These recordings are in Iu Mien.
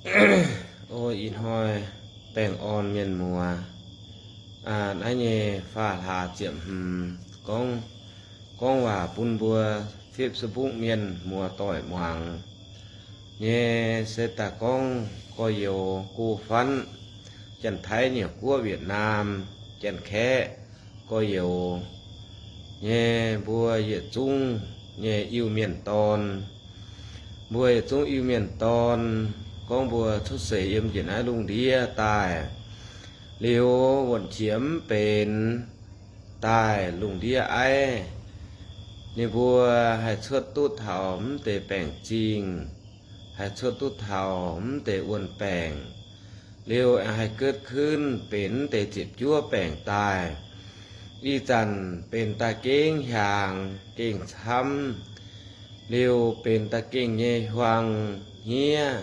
O ih hnoi baengh orn mienh muoz, aa, naaiv nyei faah hlaax ziepc hmz gorngv, gorngv waac bun mbuo fipv subuqv mienh muoz doic muangx nyei se daaih gorngv gorx-youz go fanv Janx-Taiv Nyeic Guoqv, Wietc Naam, Janx-Kaeqv gorx-youz nyei mbuo yietc zungv nyei Iu-Mienh dorn. Mbuo yietc zungv Iu-Mienh dorn, gorngv mbuo cuotv seix yiem njiec naaiv lungh ndiev daaih liuz, wuonh qiex mv benx daaih lungh ndiev aiv, ninh mbuo haih cuotv duqv taux mv deix baengc zingh, haih cuotv duqv taux mv deix wuonh baengc, liuz haih gutv kunv benx mv deix ziepc juov baengc daaih. Ih zanc benx daaih gengh hiaangx gengh camv, liuz benx daaih gengh nyei huaang hniev.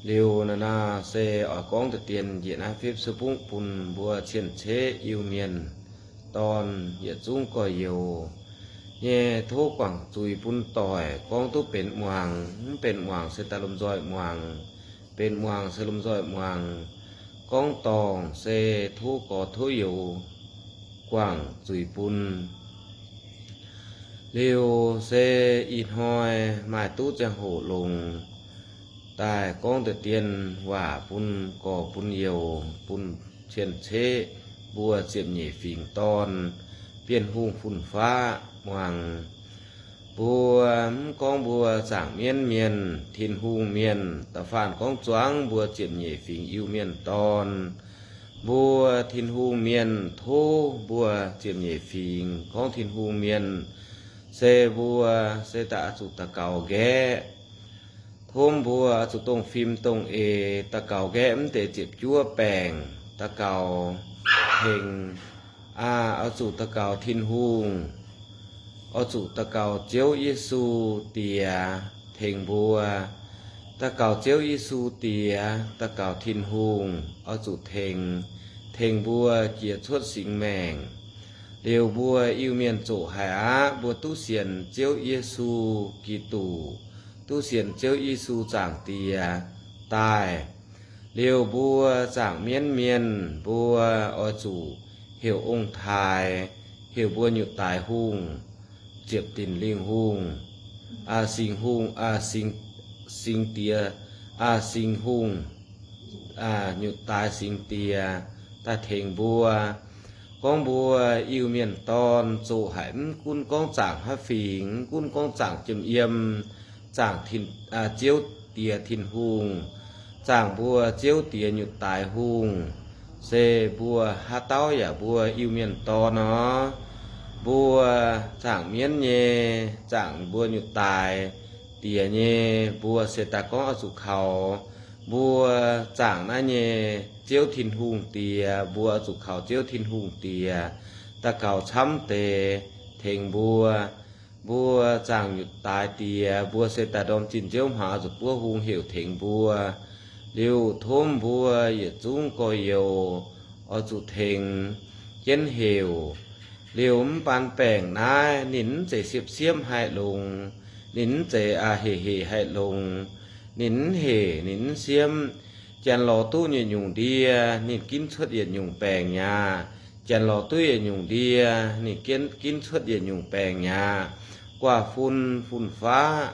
Liuz naaiv nor se oix gorngv deix dien njiec naaiv fipv subuqv bun mbuo cien-ceqv Iu-Mienh dorn yietc zungv gorx-youz nyei tov guangc zuiz bun doic, gorngv duqv benx muangx, mv benx muangx se daaih lomh nzoih muangx, benx muangx se lomh nzoih muangx, gorngv dorngc se tov gorx tov youz guangc zuiz bun. Liuz se ih hnoi maaih duqv ziangh hoc longx daaih gorngv deix dien waac bun gorx bun youz, bun cien-ceqv mbuo ziepc nyeic fingx dorn, Bienh Hungh fun-faqv muangx. Mbuo mv gorngv mbuo zaangc mienv mienh, Tin-Hungh mienh, da'faanh gorngv zuangx mbuo ziepc nyeic fingx Iu-Mienh dorn, mbuo Tin-Hungh mienh, tov mbuo ziepc nyeic fingx gorngv Tin-Hungh mienh, se mbuo se daaih oix zuqc daux gaux nqaeqv. Tov mbuo oix zuqc dongh fim dongh eix daux gaux nqaeqv mv deix ziepc juov baengc, daux gaux tengx, aa, oix zuqc daux gaux Tin-Hungh, oix zuqc daux gaux Ziouv Yesu Diex tengx mbuo. Daux gaux Ziouv Yesu Diex, daux gaux Tin-Hungh oix zuqc tengx, tengx mbuo jiex cuotv singx maengc. Liuz mbuo Iu-Mienh zoqc haic aqv. Mbuo duqv sienx Ziouv Yesu Giduc, duqv sienx Ziouv Yesu Zaangc Diex daaih. Liuz mbuo zaangc mienv mienh, mbuo oix zuqc heuc ong-taaix, heuc mbuo nyutc daaix hungh, ziepc dinc lingh hungh, aa, singx hungh, aa, singx, singx diex, aa, singx hungh, aa, nyutc daaix singx diex daaih tengx mbuo. Gorngv mbuo Iu-Mienh dorn zoqc haic, mv gunv gorngv zaangc haaix fingx, mv gunv gorngv zaangc jiem yiem, zaangc Tin, aa, Ziouv Diex Tin-Hungh, zaangc mbuo Ziouv Diex nyutc daaix hungh, se mbuo haaix dauh yaac mbuo Iu-Mienh dorn nor. Mbuo zaangc mienv nyei, zaangc mbuo nyutc daaix diex nyei, mbuo se daaih gorngv oix zuqc kaux mbuo zaangc naaiv nyei Ziouv Tin-Hungh Diex, mbuo oix zuqc kaux Ziouv Tin-Hungh Diex daux gaux camv deix tengx mbuo. Mbuo zaangc nyutc daaix diex, mbuo se daaih ndorm zinh nziouv hmuangx oix zuqc buov hung heuc tengx mbuo. Liuz tov mbuo yietc zungv gorx-youz oix zuqc tengx jienv heuc. Liuz mv baan baengc naaiv ninh mv zeiz siepv-siepv haih longx, ninh mv zeiz aa hec hec haih longx, ninh mv hec ninh mv siepv. Janx lorz duqv yietc nyungc ndie, ninh ginv cuotv yietc nyungc baengc mi'aqv. Janx lorz duqv yietc nyungc ndie, ninh ginv, ginv cuotv yietc nyungc baengc mi'aqv. Guaav fun, fun-faqv,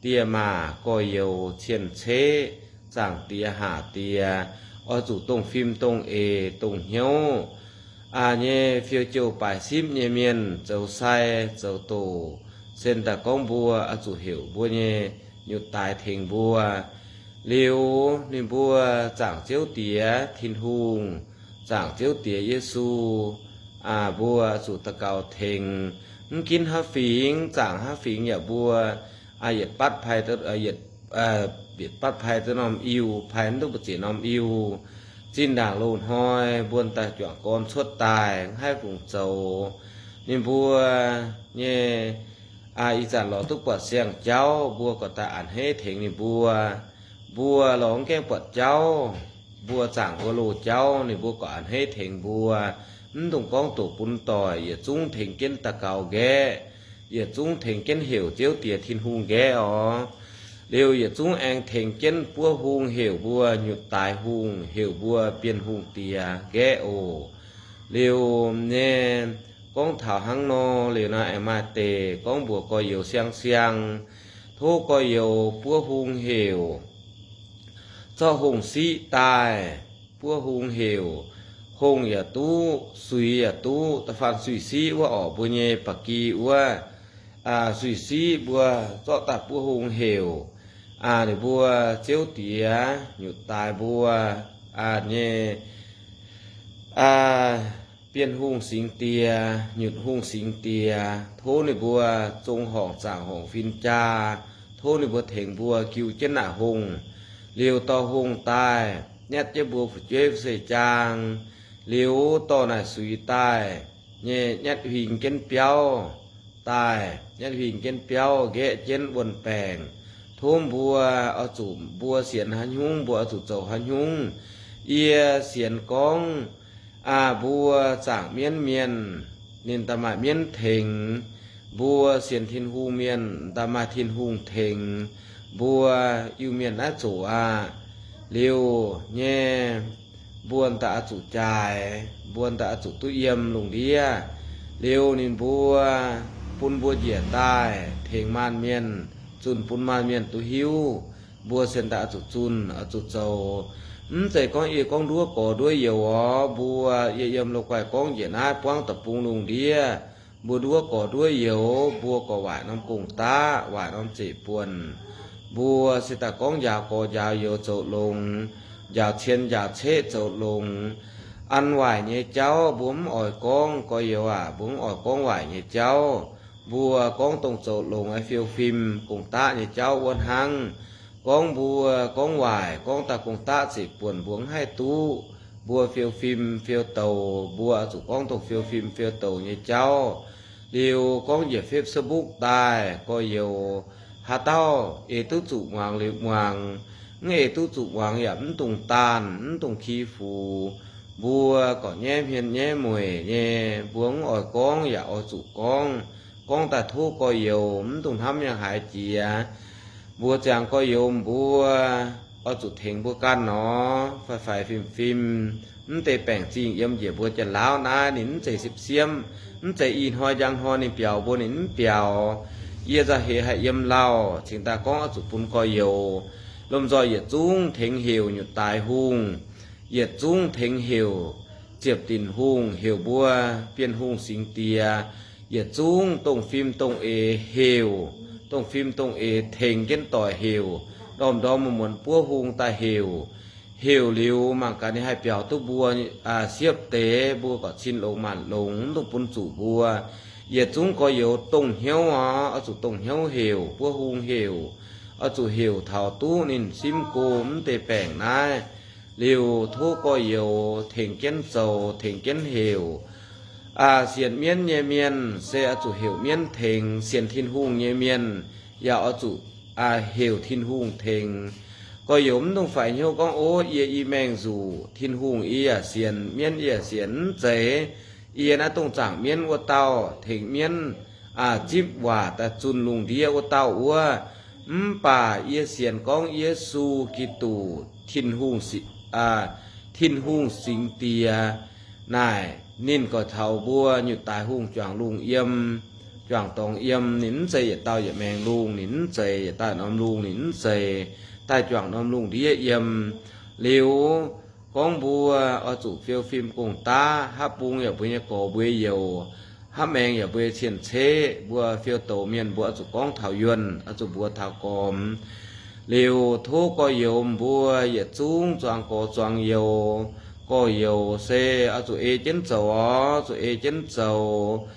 die maac, gorx-youz, cien-ceqv, zaangc diex, haac diex, oix zuqc dongh fim dongh eix dongh hnyouv, aa, nyei fiou jouh baaix sipv nyei mienh zoux sai zoux doqc, se daaih gorngv mbuo oix zuqc heuc mbuo nyei nyutc daaix tengx mbuo. Liuz ninh mbuo zaangc Ziouv Diex Tin-Hungh, zaangc Ziouv Diex Yesu, aa, mbuo zuqc daux gaux tengx. Mv ginv haaix fingx, zaangc haaix fingx yaac mbuo, aa, yietc batv pai, yietc, yietc batv pai duqv norm Iu, pai mv duqv mbu'ziex norm Iu. Zinh ndaangc loz-hnoi mbuo daaih juangc gorn cuotv daaih, mv haih fungc zoux. Ninh mbuo nyei, aa, ih zanc lorz duqv buatc siang-jauv, mbuo gorqv daaih a'hneiv tengx ninh mbuo. Mbuo lorz mv gaengh buatc jauv, mbuo zaangc mbuo loz-jauv, ninh mbuo gorqv a'hneiv tengx mbuo. Mv dungx gorngv doqc bun doic, yietc zungv tengx jienv daux gaux nqaeqv, yietc zungv tengx jienv heuc Ziouv Diex Tin-Hungh nqaeqv oc. Liuz yietc zungv aengx tengx jienv buov hung heuc mbuo Nyutc Daaix Hungh, heuc mbuo Bienh Hungh diex nqaeqv oc. Liuz nyei gorngv taux hnangv nor, liuz nor aengx maaih deix gorngv mbuox gorx-youz siang-siang, tov gorx-youz buov hung heuc, zorqv hungh siqv daaih, buov hung heuc, hungh yaac duqv, suix yaac duqv, da'faanh suix siqv wuov orqc, mbuo nyei ba'gi wuov, suix siqv mbuo zorqv daaih buov hung heuc, ninh mbuo Ziouv diex, Nyutc Daaix mbuo nyei Bienh Hungh Singx Diex, Nyutc Hungh Singx Diex, tov ninh mbuo zong horngc zaangc horngc fin-jaa, tov ninh mbuo tengx mbuo jiu jienv naaic hungh. Liuz dorh hungh daaih nyatv jienv mbuo fu'jueiv seix jaang, liuz dorh naaic suix daaih nyei nyatv huing jienv biauv daaih, nyatv huing jienv biauv nqaeqv jienv wuon-baengc. Tov mbuo oix zuqc, mbuo sienx haaix nyungc mbuo oix zuqc zoux haaix nyungc. Yie sienx gorngv mbuo zaangc mienv mienh, ninh daaih maaih mienv tengx. Mbuo sienx Tin-Hungh mienh, daaih maaih Tin-Hungh tengx. Mbuo Iu-Mienh naaiv zoqc aqv. Liuz nyei mbuo daaih oix zuqc jaaix, mbuo daaih oix zuqc duqv yiem lungh ndiev. Liuz ninh mbuo bun mbuo njiec daaih tengx maanc mienh, zunh bun maanc mienh duqv hiuv. Mbuo sienx daaih oix zuqc zunh, oix zuqc zoux. Mv zeiz gorngv yie gorngv nduov gorx nduov youz orv. Mbuo yie yiem loz-guaih gorngv njiec naaiv buangv deic-bung lungh ndiev, mbuo nduov gorx nduov youz, mbuo gorqv waaic norm gong-daqv, waaic norm zeiv-buonc. Mbuo se daaih gorngv njaaux gorx njaaux youz zoux longx, njaaux cien njaaux ceqv zoux longx. An waaic nyei jauv mbuo mv oix gorngv, gorx-youz aac, mbuo mv oix gorngv waaic nyei jauv. Mbuo gorngv dongh zoux longx, fiou fim, gong-daqv nyei jauv wuov hnangv. Gorngv mbuo gorngv waaic, gorngv daaih gong-daqv zeiv-buonc mbuo mv haih duqv. Mbuo fiou fim fiou douz, mbuo oix zuqc gorngv dongh fiou fim fiou douz nyei jauv. Liuz gorngv njiec Facebook daaih, gorx-youz haaix dauh ei duqv zuqc muangx liuz muangx, mv ei duqv zuqc muangx yaac mv dungx daanh, mv dungx ki fux. Mbuo gorqv nyaiv hmien nyaiv mueic nyei, mbuo mv oix gorngv yaac oix zuqc gorngv. Gorngv daaih tov gorx-youz mv dungx hnamv yangh haaix jiex. Mbuo ziangx gorx-youz mbuo oix zuqc tengx mbuo ganh nor, faix-faix fim-fim. Mv deix baengc zingh yiem njiec mbuo Janx-Laauv naaiv ninh mv zeiz siepv-siemv, mv zeiz ih hnoi njang hnoi ninh biaux mbuo ninh mv biaux. Yie nzauh heix haih yiem lauh cingx daaih gorngv oix zuqc bun gorx-youz lomh nzoih yietc zungv tengx heuc Nyutc Daaix Hungh, yietc zungv tengx heuc Ziepc Dinc Hungh, heuc mbuo Bienh Hungh Singx Diex, yietc zungv dongh fim dongh eix heuc, dongh fim dongh eix tengx jienv doic heuc, ndorm-ndorm muonz-muonz buov hung daaih heuc. Heuc liuz mangc gaax ninh haih biaux duqv mbuo siepv deix, mbuo gorqv cin longx maanc longx, mv dungx bun zuqc mbuo. Yietc zungv gorx-youz dongh hnyouv oc, oix zuqc dongh hnyouv heuc, buov hung heuc, oix zuqc heuc taux duqv ninh simv go mv deix baengc naaiv. Liuz tov gorx-youz tengx jienv zoux, tengx jienv heuc. Sienx mienv nyei mienh se oix zuqc heuc mienv tengx, sienx Tin-Hungh nyei mienh yaac oix zuqc heuc Tin-Hungh tengx. Gorx-youz mv dungx faix hnyouv gorngv, Ov, yie i maengh nzuqc, Tin-Hungh yie yaac sienx, mienv yie yaac sienx. Mv zeiz. Yie naaiv dongh zaangc mienv wuov dauh, tengx mienv zipv waac daaih zunh lungh ndiev wuov dauh wuov. Mv baac yie sienx gorngv Yesu Giduc, Tin-Hungh, Tin-Hungh Singx Diex naaic, ninh goix taux mbuo Nyutc Daaix Hungh juangc lungh yiem, juangc dorngx yiem. Ninh mv zeiz yietc dauh yietc maengx lungh, ninh mv zeiz yietc dauh norm lungh, ninh mv zeiz daaih juangc norm lungh ndiev yiem. Liuz gorngv mbuo oix zuqc fiou fim gong-daqv, hapv bung yaac mbuo nyei gorx mbuo youc, hapv maengx yaac mbuo nyei cien-ceqv, mbuo fiou douz mienh mbuo oix zuqc gorngv taux yuonh, oix zuqc mbuox taux gormx. Liuz tov gorx-youz mbuo yietc zungv zuangx gorx zuangx youz, gorx-youz se oix zuqc ei jienv zoux oc, zuqc ei jienv zoux.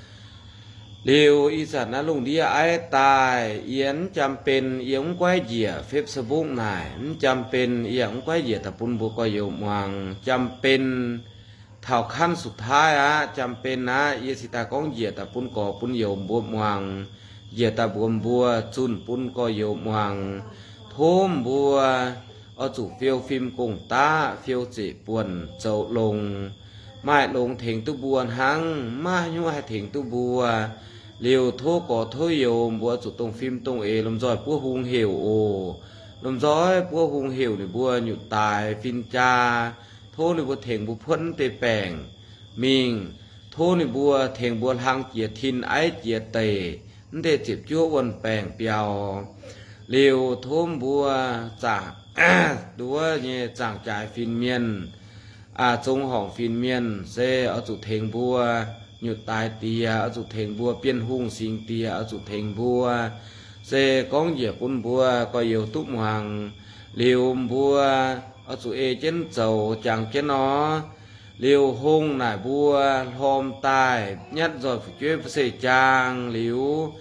Liuz ih zanc naaiv lungh ndiev aiv daaih, yie mv jam-ben, yie mv guaiv njiec Facebook naaic, mv jam-ben, yie mv guaiv njiec daaih bun mbuo gorx-youz muangx. Jam-ben taux ขั้นสุดท้าย aqv, jam-ben aqv, yie cingx daaih gorngv njiec daaih bun gorx bun youz mbuo muangx, njiec daaih mbuox mbuo zunh bun gorx-youz muangx. Tov mbuo oix zuqc fiou fim gong-daqv, fiou zeqc buonc zoux longx. Maaih longx tengx duqv mbuo hnangv, maiv haaix nyungc haih tengx duqv mbuo. Liuz tov gorx tov youz mbuo zuqc dongh fim dongh eix lomh nzoih buov hung heuc oc. Lomh nzoih buov hung heuc ninh mbuo nyutc daaix fin-jaa, tov ninh mbuo tengx mbuo puotv mv deix baengc mingh, tov ninh mbuo tengx mbuo hlang jiex tin, aiv jiex deic, mv deix ziepc juov wuonh baengc biaux. Liuz tov mbuo zaangc, nduov nyei zaangc jaaix fin-mienh, zong horngc fin-mienh se oix zuqc tengx mbuo nyutc daaix diex, oix zuqc tengx mbuo bienh hungh singx diex, oix zuqc tengx mbuo, se gorngv njiec bun mbuo gorx-youz duqv muangx. Liuz mbuo oix zuqc ei jienv zoux jangx jienv nor. Liuz hungh naaic mbuo hlorm daaih nyatv nzoih fu'jueiv mbu'zeiv jaang liuz,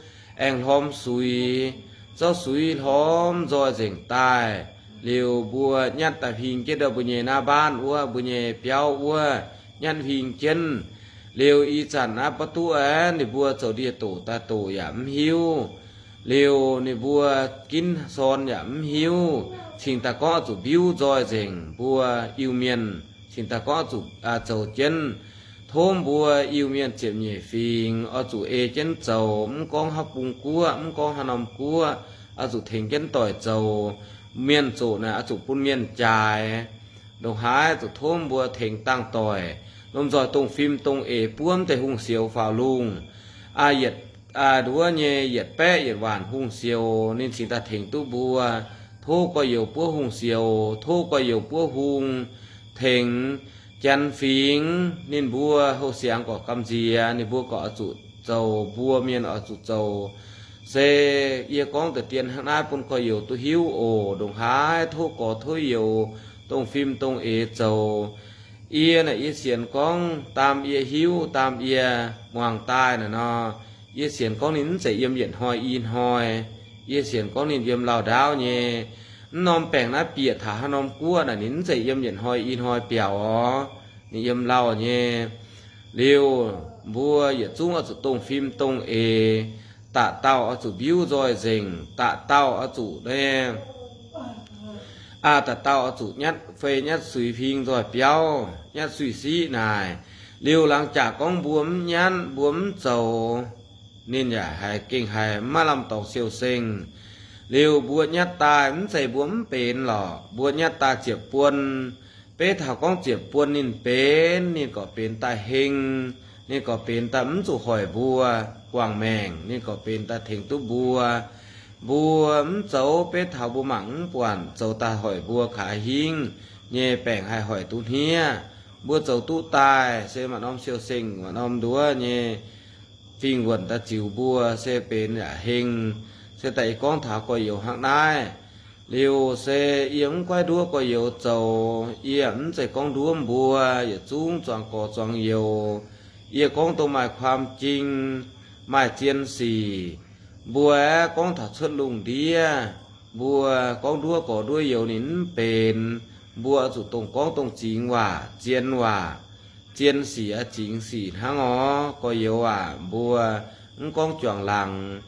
aengx hlorm suix, zorqv suix hlorm nzoih nzengc daaih. Liuz mbuo nyatv daaih huing jienv ndau mbuo nyei naaiv mbaanv wuov, mbuo nyei biauv wuov, nyatv huing jienv. Liuz ih zanc naaiv ba'duqv aeqv, ninh mbuo zoux ndie-doqc daaih doqc yaac mv hiuv. Liuz ninh mbuo ginv sorn yaac mv hiuv, cingx daaih gorngv oix zuqc mbiuv nzoih nzengc mbuo Iu-Mienh, cingx daaih gorngv oix zuqc zoux jienv. Tov mbuo Iu-Mienh ziepc nyeic fingx oix zuqc ei jienv zoux, mv gorngv haaix bung guoqv, mv gorngv haaix norm guoqv, oix zuqc tengx jienv doic zoux. Mienh zoqc naaic oix zuqc bun mienh jaaix. Ndongc haaix zuqc tov mbuo tengx dangh doic, lomh nzoih dongh fim dongh eix buov mv deix hungh sioux faaux lungh. Yietc, nduov nyei yietc baeqv yietc waanc hungh sioux ninh cingx daaih tengx duqv mbuo. Tov gorx-youz buov hungh sioux, tov gorx-youz buov hung tengx. Janx fingx ninh mbuo houh siangx gorqv gamh nziex, ninh mbuo gorqv oix zuqc zoux, mbuo mienh oix zuqc zoux. Se yie gorngv deix dien hnangv naaiv bun gorx-youz duqv hiuv oc. Ndongc haaix tov gorx tov youz, dongh fim dongh eix zoux. Yie naaic yie sienx gorngv daam yie hiuv, daam yie muangx daaih naaic nor, yie sienx gorngv ninh mv zeiz yiem yietc hnoi i hnoi. Yie sienx gorngv ninh yiem lauh ndaauv nyei. Mv norm baengc naaiv bieqc taux haaix norm guoqv naaic ninh mv zeiz yiem yietc hnoi i hnoi biaux oc. Ninh yiem lauh nyei. Liuz mbuo yietc zungv oix zuqc dongh fim dongh eix, da'dauh oix zuqc mbiuv nzoih nzengc, da'dauh oix zuqc naaiv, da'dauh oix zuqc nyatv fei nyatv suix huing nzoih biauv, nyatv suix siqv naaic. Liuz laangz jaax gorngv mbuo mv nyatv, mbuo mv zoux, ninh yaac haiz gengh haiz maiv lamh dorngx siou-seng. Liuz mbuo nyatv daaih mv zeiz mbuo mv benx lorqc, mbuo nyatv daaih ziepc buon, beiv taux gorngv ziepc buon ninh benx, ninh gorqv benx daaih heng, ninh gorqv benx daaih mv zuqc hoic mbuo guangc maengc, ninh gorqv benx daaih tengx duqv mbuo. Mbuo mv zoux, beiv taux mbuo mangc mv buatc, zoux daaih hoic mbuo kaaix hingv nyei baengc haih hoic duqv hniev. Mbuo zoux duqv daaih se maaih norm siou-seng, maaih norm nduov nyei fingx wuonc daaih ziux mbuo se benx yaac heng. Se daaih yie gorngv taux gorx-youz hnangv naaiv. Liuz se yie mv goiv nduov gorx-youz zoux, yie mv zeiz gorngv nduov mbuo, yietc zungv zuangx gorx zuangx youz. Yie gorngv dongh maaih ความจริง, maaih zien sic. Mbuo aeqv, gorngv taux cuotv lungh ndiev, mbuo gorngv nduov gorx nduov youz ninh mv benx. Mbuo zuqc dongh gorngv dongh zingx waac, zien waac, zien sic, zingx sic hnangv oc. Gorx-youz aac, mbuo mv gorngv juangc laangz,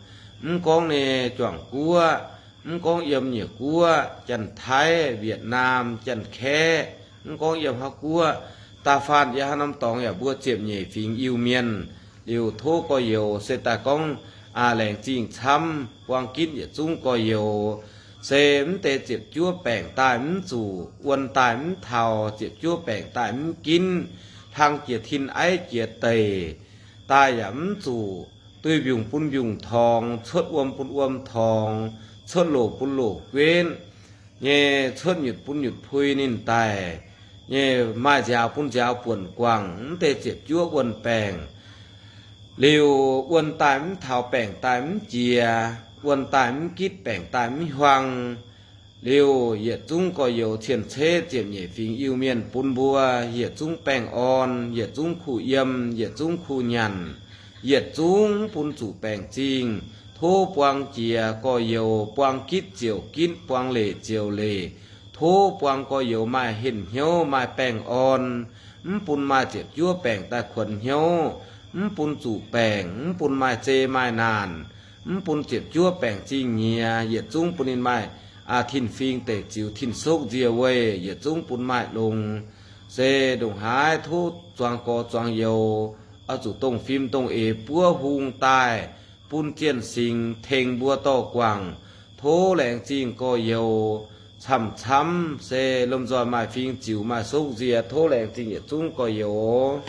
mv gorngv nyei juangc guoqv, mv gorngv yiem nyeic guoqv, Janx-Taiv, Wietc-Naam, Janx-Kaeqv, mv gorngv yiem haaix guoqv, da'faanh yiem haaix norm dorngx yaac mbuo ziepc nyeic fingx Iu-Mienh. Liuz tov gorx-youz se daaih gorngv, aa, laengz zingh camv buang gitv yietc zungv gorx-youz. Se mv deix ziepc juov baengc daaih mv zuqc, wuon daaih mv taux, ziepc juov baengc daaih mv ginv, hlang jiex tin aiv jiex deic daaih yaac mv zuqc, duih mbiungc bun mbiungc torngx, cuotv wuom bun wuom torngx, cuotv loc bun loc guenv nyei, cuotv nyutc bun nyutc pui ninh daic nyei, maaih nziaaux bun nziaaux buonc guangc, mv deix ziepc juov wuon baengc. Liuz wuon daaih mv taux, baengc daaih mv jiex, wuon daaih mv gitv, baengc daaih mv huaang. Liuz yietc zungv gorx-youz cien-ceqv ziepc nyeic fingx Iu-Mienh bun mbuo yietc zungv baengh orn, yietc zungv kuh yiem, yietc zungv kuh nyanc, yietc zungv mv bun zuqc baengc zingh. Tov buang jiex gorx-youz, buang gitv ziouc gitv, buang leic ziouc leic. Tov buang gorx-youz maaih henh hnyouv, maaih baengh orn, mv bun maaih ziepc juov baengc daaih kuonx hnyouv, mv bun zuqc baengc, mv bun maaih zei maaih naanc, mv bun ziepc juov baengc zingh nyiex, yietc zungv bun ninh maaih, aa, tin-fingx deic ziux tin-sokv nzie weih, yietc zungv bun maaih longx. Se ndongc haaix tov zuangx gorx zuangx youz, oix zuqc dongh fim dongh eix buov hung daaih bun zienh singx tengx mbuo dorh guangc. Tov laengz zingh gorx-youz. Camv-camv se lomh nzoih maaih fing ziux maaih sokv nzie. Tov laengz zingh yietc zungv gorx-youz.